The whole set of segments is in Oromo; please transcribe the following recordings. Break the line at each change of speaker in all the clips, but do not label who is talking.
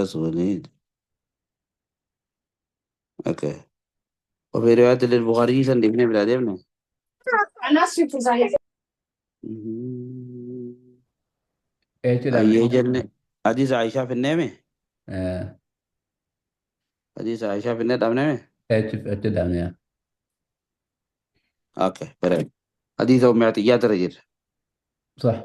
That's what we need. Okay. وفي رواية للبخاري سن ابن بلاد.
Eechu
أي
dhabne.
جنة حديث عائشة في النعمة. حديث عائشة في النعمة نعمة.
Eechu dhabne.
Okay, بريد. حديث أم عطيات رجل.
صح.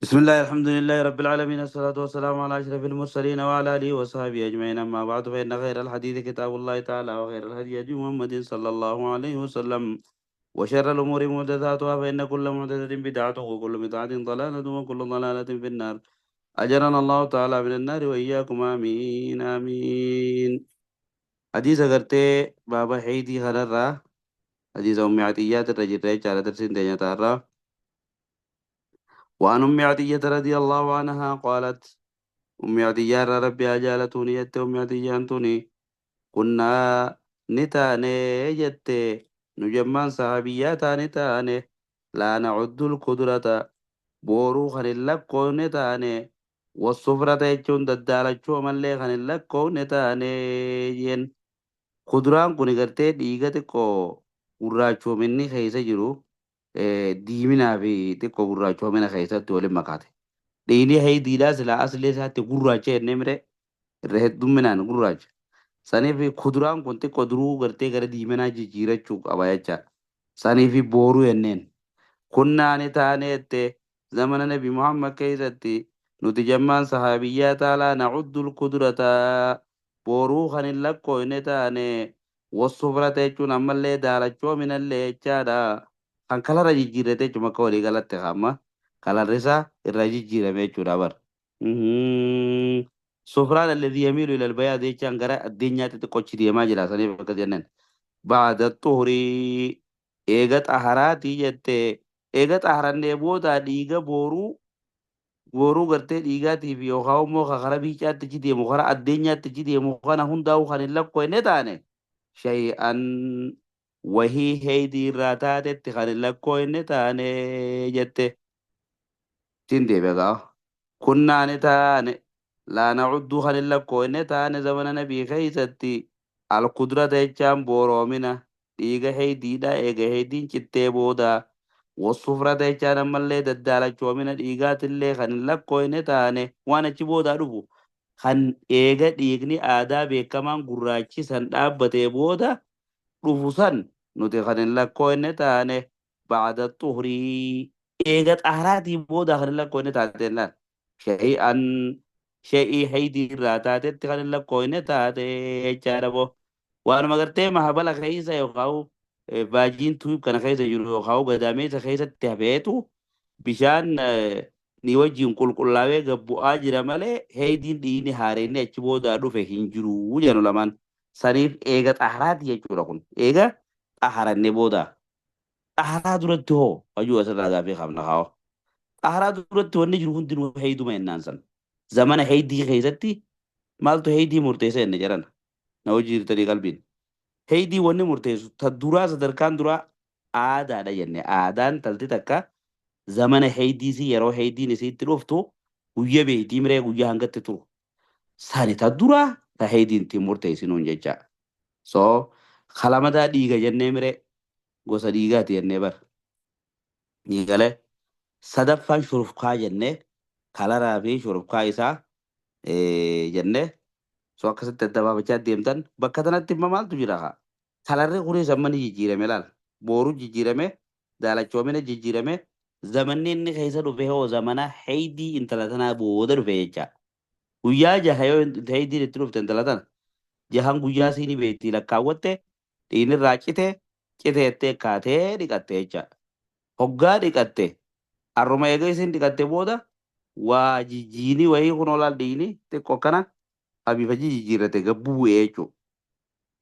بسم الله، الحمد لله رب العالمين، الصلاة والسلام على أشرف المرسلين وعلى آله وصحبه أجمعين، أما بعد، فإن خير الحديث كتاب الله تعالى، وخير الهدي هدي محمد صلى الله عليه وسلم، وشر الأمور محدثاتها، فإن كل محدثة بدعة، وكل بدعة ضلالة، وكل ضلالة في النار. أجرنا الله تعالى من النار وإياكم، آمين آمين. حديث أغرتي بابا حيدي خررة، حديث أم عطيات الرجل رجال ترسين دنيا تارا. وعن أم عطية رضي الله عنها قالت، أم عطية ربي أجالتني يت أم عطية أنتني كنا نتاني جت نجمان صحابيات نتاني لا نعد القدرة booruu kan hin lakkoofne taane, والصفرة jechuun daddaalachuu amallee kan hin lakkoofne taane jeen. Kuduraan kun gartee dhiiga xiqqoo gurraachoominni keessa jiru, diiminaa fi xiqqoo gurraachoomina keessatti waliin makaate. Dhiigni haydiidhaa silaa asli isaatti gurraacha jennee mire, irra heddumminaan gurraacha. Saniif kuduraan kun xiqqoo duruu gartee gara diiminaa jijjiirachuu qaba jecha. Saniif booruu jenneen. Kunnaani taaneette zamana Nabi Muhammad keessatti nuti jammaan sahaabiyyaa taalaa nacuddul kudrata booruu kan hin lakkoofne taane, والصفرة jechuun ammallee daalachoominallee jechaadha. Kan kalara jijjiirrate jechuun akka walii galatti hamma kalarri isaa irraa jijjiirame jechuudha bar. صفران الذي يميل إلى البياض jechaan gara addunyaatti xiqqoochi deemaa jira saniif akkas jennaan. بعد الطهر eega xaharaatii jette, eega xaharannee booda dhiiga booruu booruu gartee dhiigaatii fi yookaan immoo karaa biicaatti achi deemu, karaa addunyaatti achi deemu kana hundaa'uu kan hin lakkoofne taane, شيئا wahii heydii irraa taatetti kan hin lakkoofne taane jette. Ittiin deebi'a gaa. كنا ni taane لا نعد kan hin lakkoofne taane zamana nabii keessatti الكدرة jechaan booroomina dhiiga heydiidha eega heydiin cittee booda, والصفرة jechaan ammallee daddaalachoomina dhiigaatillee kan hin lakkoofne taane, waan achi boodaa dhufu kan eega dhiigni aadaa beekamaan gurraachi san dhaabbatee booda dhufu san nuti kan hin lakkoofne taane. بعد الطهر eega xaharaatii booda kan hin lakkoofne taate laal شيئا shay'ii haydii irraa taatetti kan hin lakkoofne taate jechaadha boo. Waanuma gartee mahabala keessa yookaan vagina tube kana keessa jiru yookaan gadaameessa keessatti hafeetu bishaan ni wajjin qulqullaa'ee gabbu'aa jira malee heydiin dhiigni haareenni achi boodaa dhufe hin jiru jedhu lamaan. Saniif eega xaharaati jechuudha kun. Eega xaharannee booda. Xaharaa duratti hoo hajuu asirraa gaafii qabna haa. Xaharaa duratti wanni jiru hundinuu heyduma jennaan san. Zamana heydii keessatti maaltu heydii murteessa jenne jedhan. Na hojii jirtanii qalbiin. Heydii wanni murteessu ta duraa sadarkaan duraa aadaadha jenne. Aadaan talti takka zamana heydiisii yeroo heydiin isiitti dhuftu guyya beeytii miree guyyaa hangatti turu. Sani ta duraa ta heydiin ittiin murteessinuun jecha. So kalamataa dhiiga jennee miree, gosa dhiigaati jennee bar. Dhiigalee sadaffaan shurufkaa jennee, kalaraa fi shurufkaa isaa jennee. So akkasitti adda baafachaa deemtan. Bakka tanatti immoo maaltu jira haa? Kalarri kunis amma ni jijjiirame laal. Booruu jijjiirame, daalachoomina jijjiirame, zamanni inni keessa dhufe hoo zamana heydii intala tanaa booda dhufe jecha. Guyyaa jaha yoo heydiin itti dhufte intala tana, jahan guyyaa siinii beektii lakkaawwatte, dhiinirraa cite citeettee kaatee dhiqatte jecha. Hoggaa dhiqatte, arruma eega isin dhiqatte booda waa jijjiinii wayii kun olaal dhiini xiqqoo akkana abiifajii jijjiirrate gabbuu bu'ee jechuudha.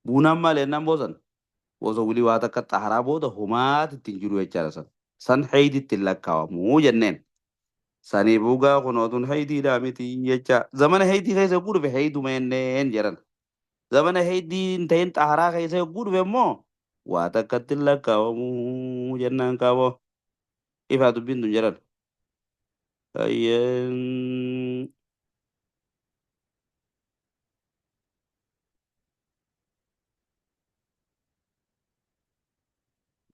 Buunaan maal jennaan boosan boosa wulii waa takka xaharaa booda homaati ittiin jiru jechaadha san. San heyditti hin lakkaawamuu jenneen. Sanii buugaa kunootun heydiidhaa miti jecha. Zamana heydii keessa yogguu dhufe heyduma jenneen jedhan. Zamana heydii hin ta'in xaharaa keessa yogguu dhufe immoo waa takkatti hin lakkaawamuu jennaan kaaboo. Ifaa dubbiin tun jedhan. Ayyeen.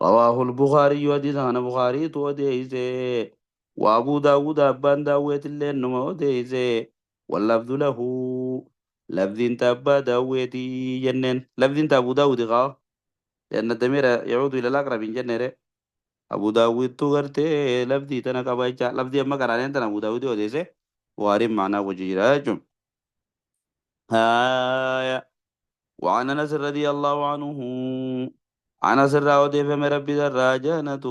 رواه البخاري حديث عن بخاري توديزي وأبو داود أبان داويت اللي إنما وديزي واللفظ له لفظ تابا داويتي جنن لفظ أبو داود غا لأن الضمير يعود إلى الأقرب جنن أبو داود تغرتي لفظي تنا كبايcha لفظي أما كرانين تنا أبو داود وديزي وارم معنا وجيراجم هايا. وعن أنس رضي الله عنه عن أنس راودي فم ربي الراجانة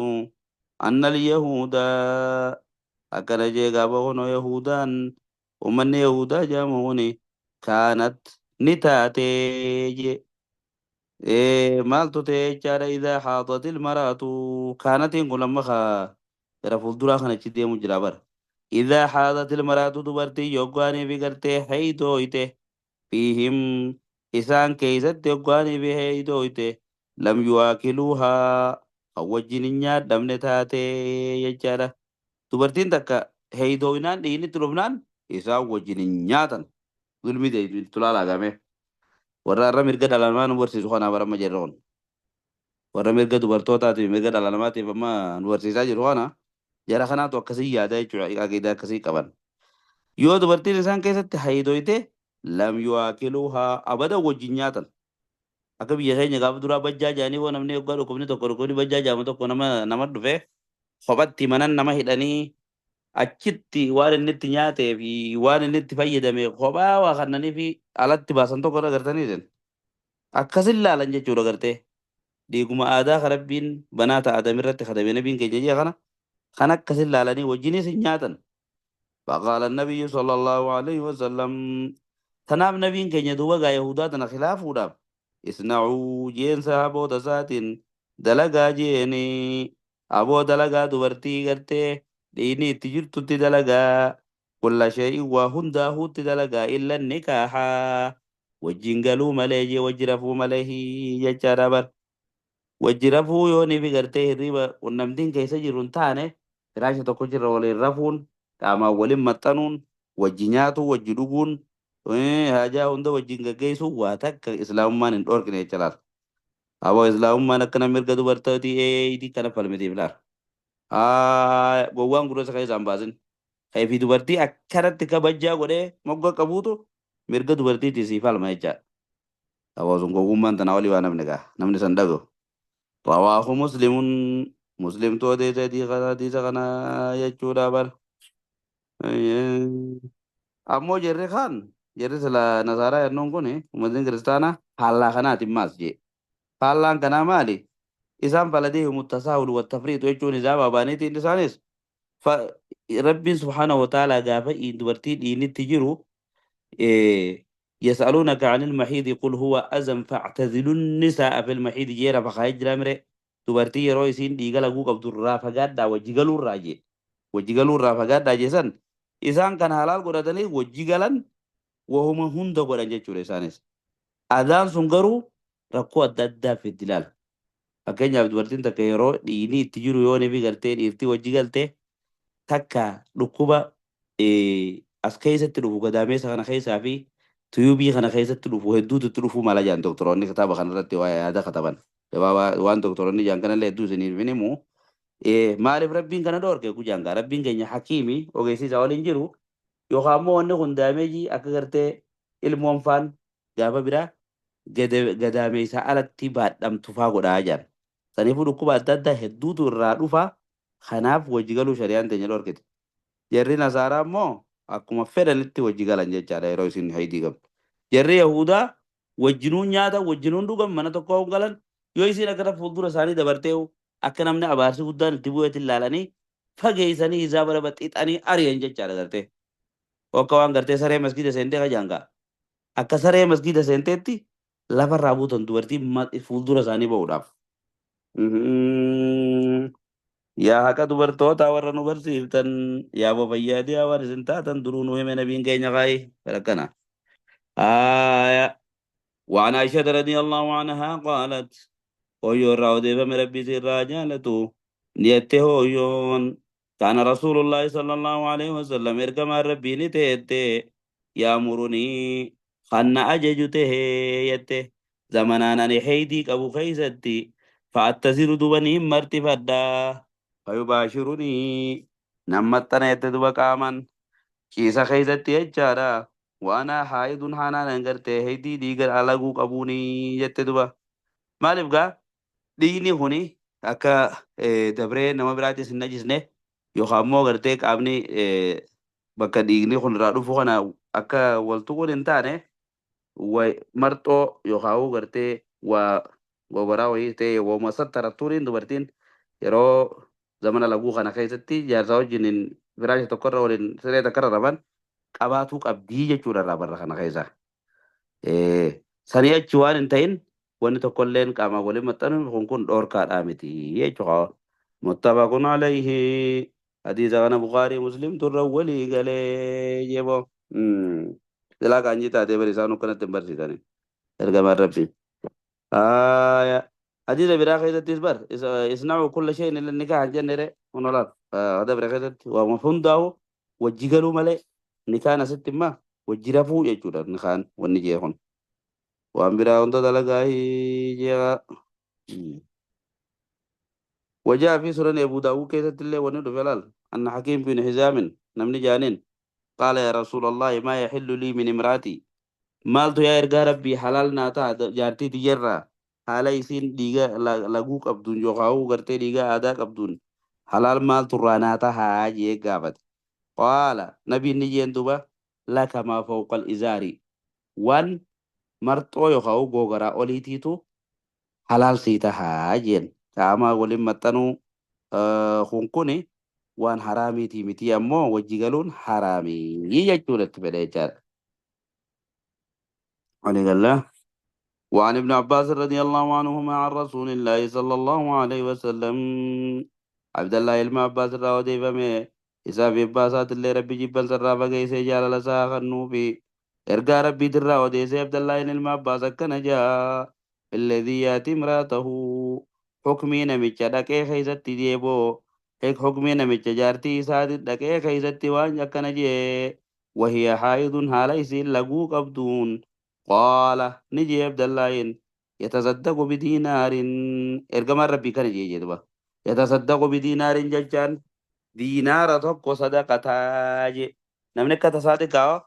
أن اليهود أكن جيغا بغنو يهودان ومن يهودا جاموني كانت نتاتي إيه مالتو تيجار إذا حاضت المرأة كانت ينقل لما خا رفض درا خنا تشدي مجرابر إذا حاضت المرأة دبرتي يوغاني بقرتي حيدويته فيهم إسان كيست يوغاني بهيدويته لم يواكلوها أوجين دم نتاتي يجارة دبرتين تكا هيدوينان ديني تلوبنان إسان وجين نياتن ظلمي دي تلالا غامي warra irra mirga dhala namaa nu barsiisu kanaaf amma jirra kun warra mirga dubartootaatiif mirga dhala namaatiif amma nu barsiisaa jiru kana jara kanaatu akkasii yaada jechuudha aqiidaa akkasii qaban yoo dubartiin isaan keessatti haydoyte lam yuwaakiluuhaa abada wajjin nyaatan akka biyya keenya gaafa duraa bajjaa jaanii hoo namni yoggaa dhukkubni tokko dhukkubni bajjaa jaamu tokko nama dhufe kophatti manan nama hidhanii achitti waan inni itti nyaatee fi waan inni itti fayyadame kophaa waa kannanii fi alatti baasan tokko agartanii jiran akkasin laalan jechuudha gartee dhiiguma aadaa ka rabbiin banaata aadam irratti kadame nabiin keenya jee kana kan akkasin laalanii wajjinis hin nyaatan. فقال النبي صلى الله عليه وسلم تنام نبيين كenya duuba gaa yahudaa tana khilaafuudhaaf isna'uu jeen sahaboota isaatiin dalagaa jeeni aboo dalagaa dubartii gartee dhiini itti jirtutti dalagaa kulla shay'in waa hundaahuutti dalagaa illa nikaahaa wajjin galuu malee jee wajji rafuu malee jechaadha bar wajji rafuu yoo ni fi gartee hirriba qunnamtiin keessa jiru hin taane firaasha tokko jirra waliin rafuun qaamaan waliin maxxanuun wajji nyaatuu wajji dhuguun haajaa hunda wajjin gaggeessuu waa takka islaamummaan hin dhorkine jecha. Aboo islaamummaan akkana mirga dubartootii eeydii kana falmitiif laal. Gowwaan gurra isa keessaa hin baasin. Fi dubartii akkanatti kabajaa godhee mogga qabuutu mirga dubartiitii siif falma jechaadha. Aboo sun gowwummaan tanaa olii waa namni gaa namni san dhaga'u. Rawaahu muslimun muslimtu odeessa hadiisa kana jechuudha bar. Ammoo jarri kaan jarri sila nasaaraa jennuun kun uummatni kiristaanaa faallaa kanaatiin maas jee. Faallaan kanaa maali? Isaan faladihim tasaahul wattafriitu jechuun isaa baabaaniitiin isaanis rabbiin subhaanahu wa ta'aalaa gaafa dubartii dhiinitti jiru يسألونك عن المحيض قل هو أذى فاعتزلوا النساء في المحيض جيرا فخايج جرامري dubartii yeroo isiin dhiiga laguu qabdu irraa fagaadhaa wajji galuu irraa jee wajji galuu irraa fagaadhaa jeesan isaan kan halaal godhatanii wajji galan wahuma hunda godhan jechuudha isaanis. Adaan sun garuu rakkoo adda addaa fiddi ilaala. Fakkeenyaaf dubartiin takka yeroo dhiigni itti jiru yoo ni gartee dhiirtii wajji galte takka dhukkuba as keessatti dhufu gadaameessa kana keessaa fi tuyubii kana keessatti dhufu hedduutu itti dhufuu mala jaan doktoroonni kitaaba kanarratti waa yaada kataban. Gabaabaa waan doktoroonni jaan kanallee hedduu isiniif hin himu. Maaliif rabbiin kana dhoorke gujaan gaa rabbiin keenya hakiimi ogeessi isaa waliin jiru yookaan immoo wanni kun daameejii akka gartee ilmoon faan gaafa biraa gadaameessaa alatti baadhamtu faa godhaa jaan. Saniifuu dhukkuba adda addaa hedduutu irraa dhufa kanaaf wajji galuu shari'aan teenya dhorkite. Jarri nasaaraa immoo akkuma fedhanitti wajji galan jechaadha yeroo isin haydii qabdu. Jarri Yahudaa wajjinuun nyaata wajjinuun dhugan mana tokko galan yoo isin akkana fuuldura isaanii dabartee akka namni abaarsi guddaan itti bu'eetti ilaalanii fageessanii hisaaba raba xixanii ari'an jechaadha gartee. Akka waan gartee saree masgiida seentee kajaangaa. Akka saree masgiida seenteetti lafarraa buutan dubartii fuuldura isaanii ba'uudhaaf. Yaa haqa dubartoota warra nu barsiiftan yaa bobayyaadii waan isin taatan duruu nu hime nabiin keenya kaayi akkana. آية وعن عائشة رضي الله عنها قالت هويو راودي فم ربي سراجالته نيته هويون كان رسول الله صلى الله عليه وسلم إركما ربي نتيته يأمرني خن أججته يته زمنانا نحيدي أبو خيستي Fa'attasiru duba niin marxifadha. Fayubaashirunii nan maxxana jette duba qaaman ciisa keessatti jechaadha. Waanaa haayidun haanaan gartee heydii dhiiga alaguu qabuunii jette duba. Maaliif gaa dhiigni kuni akka dabree nama biraattis hin najisne yookaan immoo gartee qaamni bakka dhiigni kun irraa dhufu kana akka wal tuquun hin taane marxoo yookaan gartee waa gogoraa wayii ta'e wooma sattarattuuniin dubartiin yeroo zamana laguu kana keessatti jaarsaa wajjin firaasha tokkorra waliin siree takkarra rafan qabaatuu qabdii jechuudha irraa barra kana keessa. Sanii achi waan hin ta'in wanni tokkolleen qaamaan waliin maxxanuun kun kun dhoorkaadhaa miti jechuudha. Muttafaqun alayhi hadiisa kana Bukaarii Muslim turra walii galee jebo. Silaa kaanjii taatee bari isaan akkanatti hin barsiisani. Ergamaan Rabbi. Aya. Hadiisa biraa keessattis bar isna'u kulla shay'in illa nikaah hin jenne re kun olaal. Hada bira keessatti waama hundaa'u wajji galuu malee nikaan asitti imma wajji rafuu jechuudha nikaan wanni jee kun. Waan biraa hunda dalagaa jeeqa. وجاء في سنن أبو داود كيست الله ونده فلال أن حكيم بن حزام نمني جانين قال يا رسول الله ما يحل لي من امرأتي مالتو يا إرقا ربي حلال ناتا جارتي تجرى حالا يسين ديغا لغوك أبدون يوخاو غرتي ديغا آداك أبدون حلال مال تراناتا هاجي قابت قال نبي نجين دوبا لك ما فوق الإزاري وان مرتو يوخاو غوغرا أوليتيتو حلال سيتا هاجين قاما ولين متنو kun waan haraamiitii miti ammoo wajji galuun haraamii jechuudha itti fedha jechaadha. Waliigallaa. وعن ابن عباس رضي الله عنهما عن رسول الله صلى الله عليه وسلم عبد الله ilma Abbaas irraa odeeffame isaa fi abbaa isaatiillee Rabbi jibbansa irraa fageessee jaalala isaa kennuu fi ergaa Rabbiitirraa odeessee Abdallaahin ilma Abbaas akkana jaa الذي يأتي امرأته حكمي namicha dhaqee keessatti deeboo حكمي namicha jaartii isaati dhaqee keessatti waan akkana jee وهي حائض haala isiin laguu qabduun قال نجي عبد الله يتصدق بدينار ergamaan Rabbii kana jee jedhuba يتصدق بدينار jechaan diinaara tokko sadaqataa je namni akka tasaa xiqqaa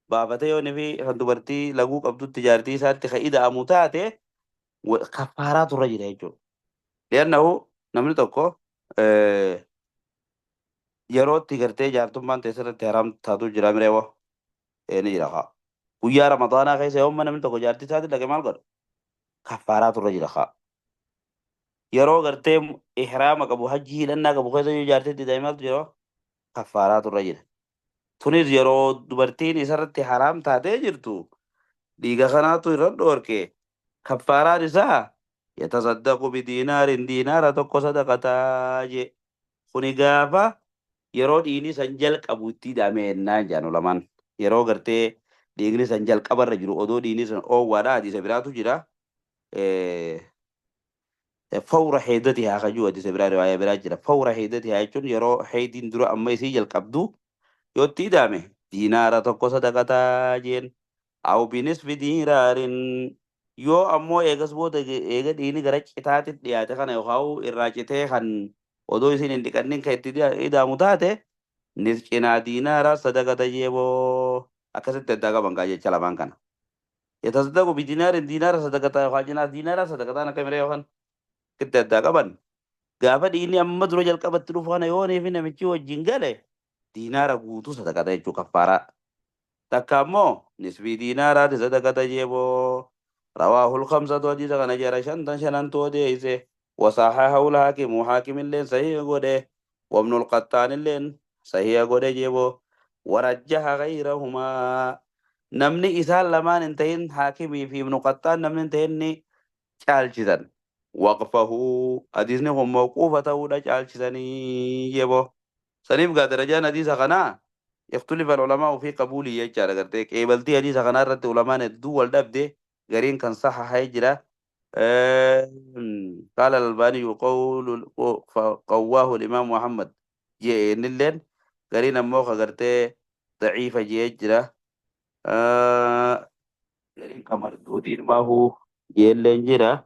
baafatee yoo fi kan dubartii laguu qabdutti jaartii isaatti ka ida'amu taate kaffaaraa turre jira jechuudha. Li'annahu namni tokko yerootti gartee jaartummaan teessirratti haram taatu jira mireewwa ni jira kaa. Guyyaa Ramadaanaa keessa yoomma namni tokko jaartii isaatti dhaqe maal godha? Kaffaaraa turre jira kaa. Yeroo gartee ihraama qabu hajji hidhannaa qabu keessa yoo jaartii itti maaltu jira? Kaffaaraa turre jira. Tunis yeroo dubartiin isarratti haraam taatee jirtu dhiiga kanaatu irra dhoorke kaffaaraan isaa yatasaddaqu bidiinaarin diinaara tokko sadaqataa je kuni gaafa yeroo dhiigni san jalqabu itti hidhame ennaan jedhan ulamaan yeroo gartee dhiigni san jalqabarra jiru odoo dhiigni san oowwaadha hadiisa biraatu jira fawra heeddatihaa kajuu hadiisa biraa riwaayaa biraa jira fawra heeddatihaa jechuun yeroo heeydiin dura amma isii jalqabdu yoo itti hidhame diinaara tokko sadaqataa jeen aw binisfi diinaarin yoo ammoo eegas booda eega dhiigni gara citaatti dhiyaate kana yookaan irraa citee kan odoo isin hin dhiqannin kan itti hidhamu taate nis cinaa diinaara sadaqata jeeboo akkasitti addaa qaban gaa jecha lamaan kana. Yatasaddaqu bidinaarin diinaara sadaqataa yookaan cinaa diinaara sadaqataan akka miree yookaan itti addaa qaban gaafa dhiigni amma dura jalqabatti dhufu kana yoo fi namichi wajjin gale diinaara guutuu sadaqata jechuu kaffaaraa. Takka ammoo nisbii diinaaraati sadaqata jeeboo. رواه الخمسة حديث كان جرى شنتا شنان odeesse وصححه الحاكم حاكم اللين صحيح قده وابن القطان اللين صحيح قده جيبو ورجح غيرهما نمني إسال لمان انتهين حاكمي في ابن قطان نمني انتهين caalchisan waqfahu hadiisni kun mawquufa ta'uudha caalchisanii jebo saniif gaa darajaan hadiisa kanaa اختلف العلماء في قبوله jechaadha gartee qeebaltii hadiisa kanaa irratti ulamaan hedduu wal dhabde gariin kan saxaxee jira قال الألباني قول قواه الإمام محمد جee innilleen gariin ammoo ka gartee daciifa jee jira gariin kamarduutiin bahu jeelleen jira.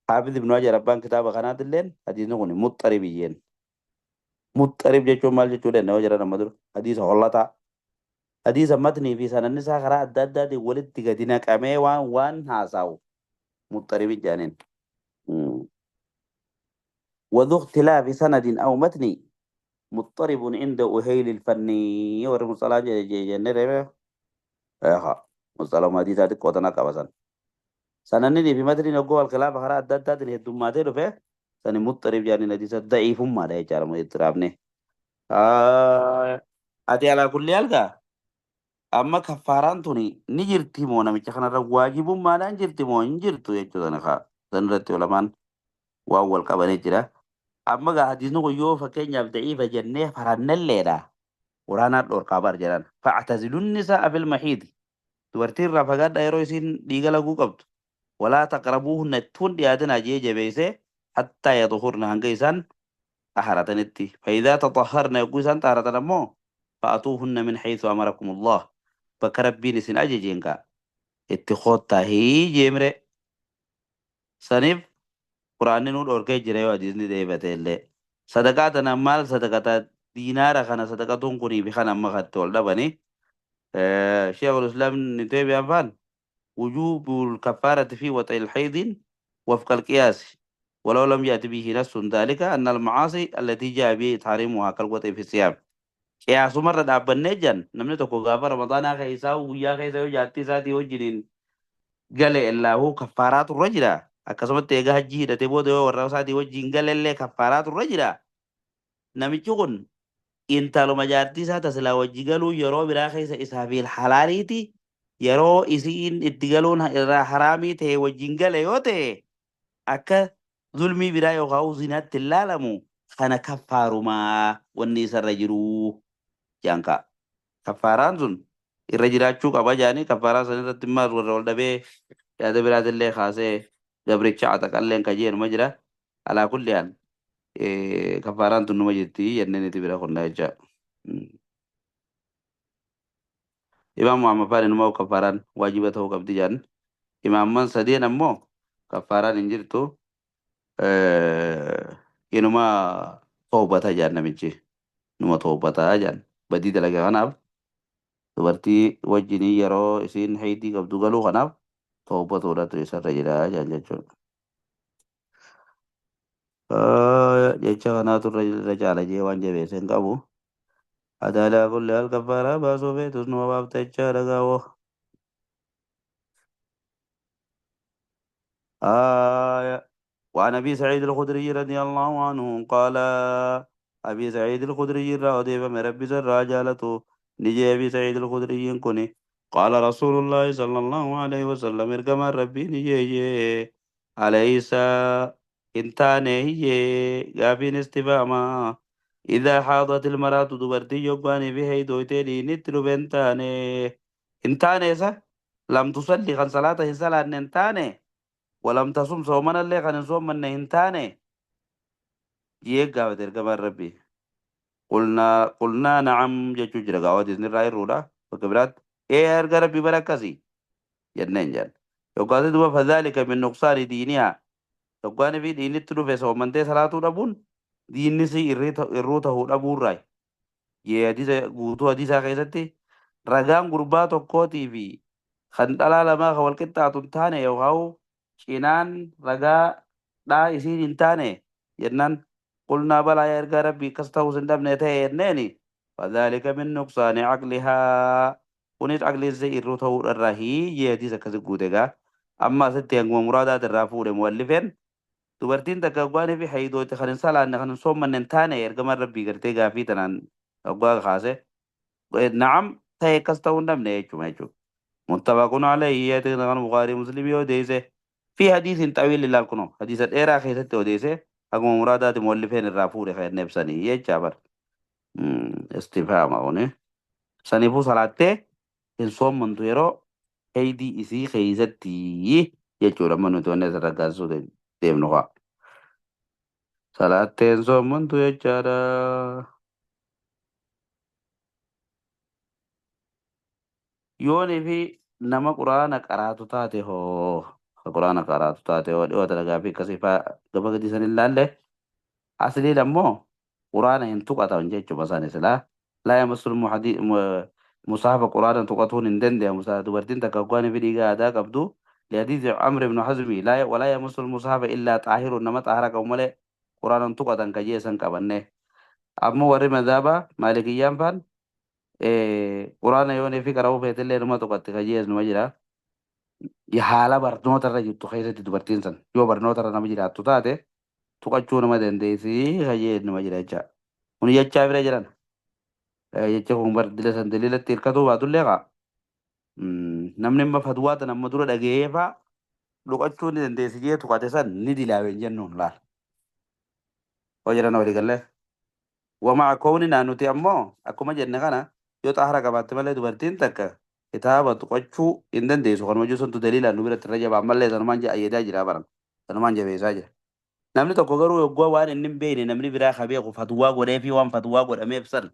Haafidh Ibnu Hajar abbaan kitaaba kanaatilleen hadiisni kun muxxarib jeen. Muxxarib jechuun maal jechuu danda'a yoo jedhan amma dura hadiisa hollataa. Hadiisa matnii fi sananni isaa karaa adda addaatiin walitti gadi naqamee waan haasa'u muxxarib jedhaniin. وذو اختلاف سند أو متن مضطرب عند أهيل الفن ورمصلا جنة اها مصطلح ما دي تاتي قوتنا قبسن سنني في متن نقول الخلاف خرا أدى أدى هدوماتي رفه سن مضطرب يعني ندي ضعيف ما ده يجار مضطربني ati alaa kulli algaa amma kaffaaraan tuni ni jirti moo namicha kanarra waajibummaadhaan jirti moo hin jirtu jechuudha kaa san irratti ulamaan waan wal qabanii jira. Amma gaa hadiisni kun yoo fakkeenyaaf da'iifa jennee farannelleedha. Quraanaa dhorkaa bar jedhan. Factazilu nisaa fil mahiidi. Dubartii irraa fagaadha yeroo isiin dhiiga laguu qabdu. Walaa taqrabuuhunna ittuun dhiyaatinaa jee jabeessee hattaa yaxuhurna hanga isaan xaharatanitti. Faidaa taxaharna yogguu isaan xaharatan ammoo fa'atuuhunna min haythu amarakumullah. Bakka rabbiin isin ajajeen kaa itti koottaa jeemre. Saniif quraanni nu dhorkee jira yoo hadiisni deebate illee. Sadaqaa tana maal sadaqata diinaara kana sadaqatuun kunii fi kan amma katti ol dhabanii. Sheekul Islaam Ibn Taymiyyaan faan وجوب الكفارة في وطئ الحيض وفق القياس ولو لم يأت به نص ذلك أن المعاصي التي جاء به تحريمها كالوطئ في الصيام. قياس مرة dhaabannee jan namni tokko gaafa ramadaanaa keessaa guyyaa keessa yoo jaartii isaatii wajjiniin gale illaahu kaffaaraatu irra jira. Akkasumatti egaa hajjii hidhatee booda yoo warra isaatii wajjin galellee kaffaaraatu irra jira. Namichi kun intaluma jaartii isaa tasilaa wajji galuu yeroo biraa keessa isaa fi halaaliiti yeroo isiin itti galuun irraa haraamii ta'e wajjin gale yoo ta'e akka zulmii biraa yookaan zinaatti hin laalamu kana kaffaarumaa wanni isarra jiru jaanka. Kaffaaraan sun irra jiraachuu qaba jaanii kaffaaraa san irratti immoo warra ol dhabee yaada biraatillee kaasee gabricha ataqalleen kajeeluma jira. Alaa kulli haal kaffaaraan tun numa jirti jenneen itti bira qonnaa jecha. Imaam Muhammad Faani numa kaffaaraan waajiba ta'uu qabdi jedhan. Imaamman sadeen ammoo kaffaaraan hin jirtu. Inuma toobata jedhan namichi. Numa toobata jedhan. Badii dalagaa kanaaf dubartii wajjinii yeroo isiin haydii qabdu galuu kanaaf toobatuudhatu isarra jira jedhan jechuudha. Jecha kanaatu irra caala jee waan jabeesse hin qabu. Adaalaa kulli haal kaffaaraa baasuu feetus numa baafta jechaadha gaawoo. آية وعن أبي سعيد الخدري رضي الله عنه قال أبي سعيد الخدري رضي من ربي سر جالته نجي أبي سعيد الخدري كني قال رسول الله صلى الله عليه وسلم اركم ربي نجي أليس انتاني غافين استفاما إذا حاضت المرأة دبرتي يقباني في هيدويتي نتلو بنتاني انتاني سا لم تصلي خان صلاته صلاة انتاني ولم تصم صومنا اللي خان صوم من انتاني جيك قافت ربي قلنا نعم جچو جرا غاوت إذن راي رودا فكبرات إيه أرجع ربي بركزي جنين جن يقال دوا فذلك من نقصان دينها يقال في دين تلو في صومن تي صلاة ربون دين سي إروته ربون راي يا حديث غوتو حديث كيستي رغان غربا tokkootii fi kan dhalaa lamaa kan wal qixxaatu hin taane yookaan cinaan ragaa dhaa isiin hin taane jennaan qulnaa balaa yaa ergaa rabbii akkas ta'uus hin dhabne ta'e jenneeni fadhaalika min nuqsaani caqlihaa kunis caqliin isii irruu ta'uu irraa hiyyee hadiisa akkasi guute egaa amma asitti hanguma muraadaati irraa fuudhe mu'allifeen dubartiin takka waggaanii fi hayidooti kan hin salaanne kan hin soommanne hin taane ergamaan rabbii gartee gaafii tanaan waggaa kaase na'am ta'e akkas ta'uu hin dhabne jechuudha jechuudha. متفق عليه يتغنى البخاري مسلم يوديسه في حديث طويل للكنو حديث الإيرا خيست وديسه أقوم مرادات مؤلفين الرافور خير نفسني يجابر استفهام هونه سنيفو صلاته إن صوم من تيرو هيدي إسي خيستي يجورا من تونه سرقاسو ديم نخوا صلاته إن صوم من تيجارا yooni fi nama quraana qaraatu taate hoo Quraana qaraatu taate yoo dhiyoo tana gaafii akkasii faa gaba gadi san ilaalle asliin ammoo quraana hin tuqatan jechuudha isaan silaa laa yamassul musaafa quraana tuqatuun hin danda'amu isaa dubartiin takka hoggaan fi dhiiga aadaa qabdu لحديث عمرو بن حزم لا ولا يمس المصحف إلا طاهر نما طاهر قوم ملي قرآن تقطن كجيسن قبنه أما وري مذهبا مالكيان فان قرآن يوني في قرأوا فيت اللي نما تقطن كجيس نما جرا haala barnoota irra jirtu keessatti dubartiin san yoo barnoota irra nama jiraattu taate tuqachuu nama dandeessi kayyee nama jira jecha. Kun jechaa bira jiran. Jecha kun bar dila san daliilatti hirkatuu baatullee kaa. Namni amma fatwaa tan amma dura dhaga'ee faa dhuqachuu ni dandeessi jee tuqate san ni dilaawe hin jennuun laal. Hoo jiran walii gallee. Wamaa koowni nuti ammoo akkuma jenne kana yoo xaahara qabaatte malee dubartiin takka kitaaba tuqachuu hin dandeessu. Kanuma jiru santu daliilaan nu biratti irra jabaa ammallee sanumaan ayyadaa jira baran. Sanumaan jabeessaa jira. Namni tokko garuu yoggaa waan inni hin beekne namni biraa ka beeku fatwaa godhee fi waan fatwaa godhameef san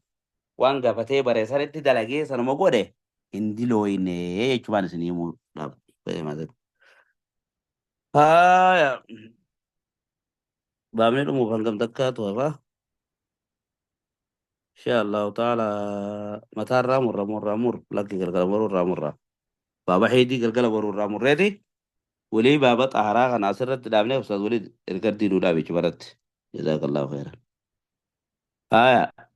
waan gafatee bare sanitti dalagee sanuma godhe hin dilooyne jechuudhaan isin himuu dhaab. Haaya. Baabni dhumuuf hangam takkaatu hafa. Insha Allahu ta'ala mataarraa murra murraa mur lakki galgala boruu murra. Baaba heedii galgala boruu irraa murreeti. Walii baaba xaharaa kana asirratti dhaabnee ustaaz walii erga diinuu dhaabe jechuudha. Jazaakallahu khairan. Haaya.